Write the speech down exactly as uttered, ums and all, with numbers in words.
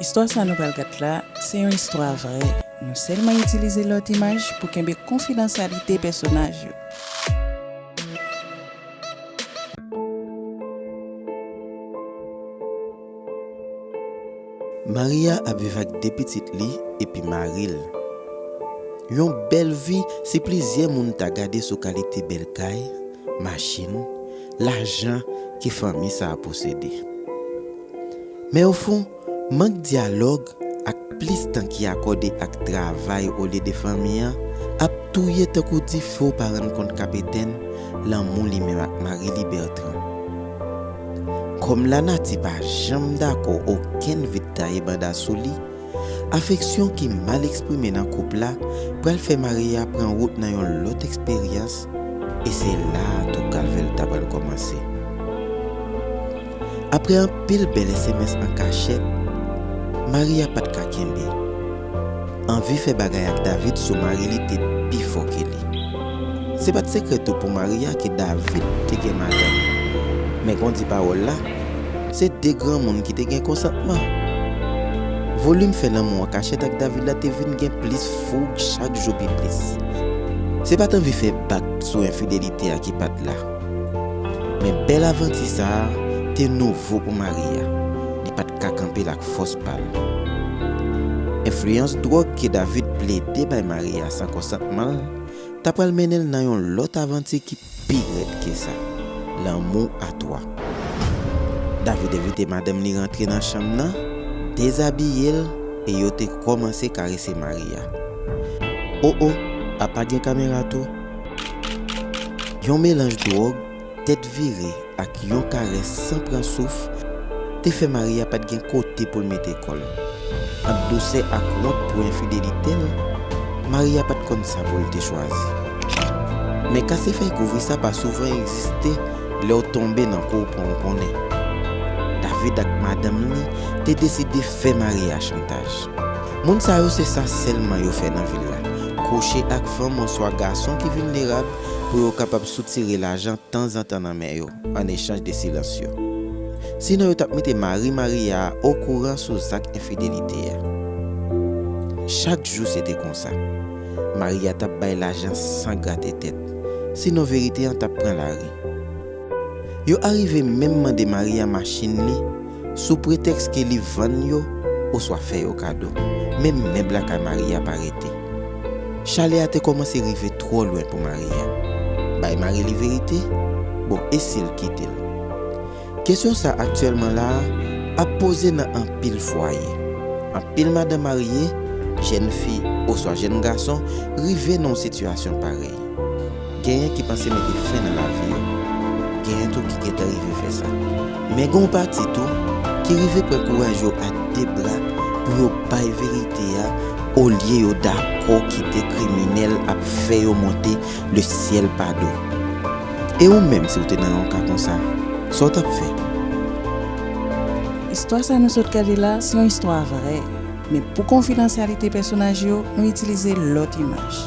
Istwa sa nou pral gad la, se yon istwa vrè. Nou sèlman itilize lòt imaj pou kenbe konfidansyalite pèsonaj yo. Maria ap viv ak de pitit li epi mari l. Yon bèl vi si plizyè moun ta gade sou kalite bèl kay, machin, lajan ke fanmi sa a posede. Men ofon, mank dyalòg ak plis tan ki akòde ak travay olye de fanmi an ap touye tankou dife w pa rann kont k ap etenn lanmou li menm ak mari li Bertrand. Kòm lanati pa janm dakò okenn vit taye banda sou li, afeksyon ki mal eksprime nan koup la pral fè Maria pran wout nan yon lòt eksperyans, e se la a tou kalvè l ta pral kòmanse. Apre anpil bèl S M S an kachèt, Maria pa t ka kenbe. Anvi fè bagay ak David sou mari li te pi fò ke li. Se pa t sekrè tou pou Maria ke David te gen madanm. Men kon di pawòl la, se de granmoun ki te gen konsantman. Volim fè lanmou an kachèt ak David la te vin gen plis foug chak jou pi plis. Se pa t anvi fè bak sou enfidelite a ki pa t la. Men bèl avanti sa a te nouvo pou Maria. Li pa t ka kanpe l ak fòs pa l. Enfliyans dwòg ke David plede bay Maria san konsantman l ta pral mennen l nan yon lòt avanti ki pi rèd ke sa, lanmou a twa. David envite madanm li rantre nan chanm nan, dezabiye l, e yo te kòmanse karese Maria. O o, apa gen kamera tou? Yon melanj dwòg, tèt vire ak yon karès san pran souf te fè Maria pa t gen kote pou l mete kò l. Ant dousè ak wont pou enfidelite l, Maria pa t konn sa pou l te chwazi. Men kase fèy kouvri sa pa souvan egziste lè w tonbe nan kou w pran w konnen. David ak madanm li te deside fè Maria chantaj. Moun sa yo se sa sèlman yo fè nan vil la, kouche ak fanm oswa gason ki vilnerab pou yo kapab soutire lajan tanzantan nan men yo, an echanj de silans yo. Sinon, yo t ap mete mari Maria a okouran sou zak enfidelite a. Chak jou, se te konsa. Maria t ap bay lajan san grate tèt. Sinon, verite an t ap pran lari. Yo arive menm mande Maria machin li sou pretèks ke li vann yo oswa fè yo kado. Menm mèb lakay Maria pa rete. Chalè a te kòmanse rive twò lwen pou Maria. Bay mari li verite? Bon, e si l kite l? Kesyon sa aktyèlman la a ap poze nan anpil fwaye. Anpil madanm marye, jèn fi oswa jèn gason rive nan yon sitiyasyon parèy. Genyen ki panse mete fen nan lavi yo. Genyen tou ki gentan rive fè sa. Men gen yon pati tou ki rive pran kouraj yo a de bra pou yo bay verite a, olye yo dakò kite kriminèl ap fè yo monte le syèl pa do. E ou menm, si w te nan yon ka konsa, sa w t ap fè? Istwa sa nou sot gade la, se yon istwa vrè. Men pou konfidansyalite pèsonaj yo, nou itilize lòt imaj.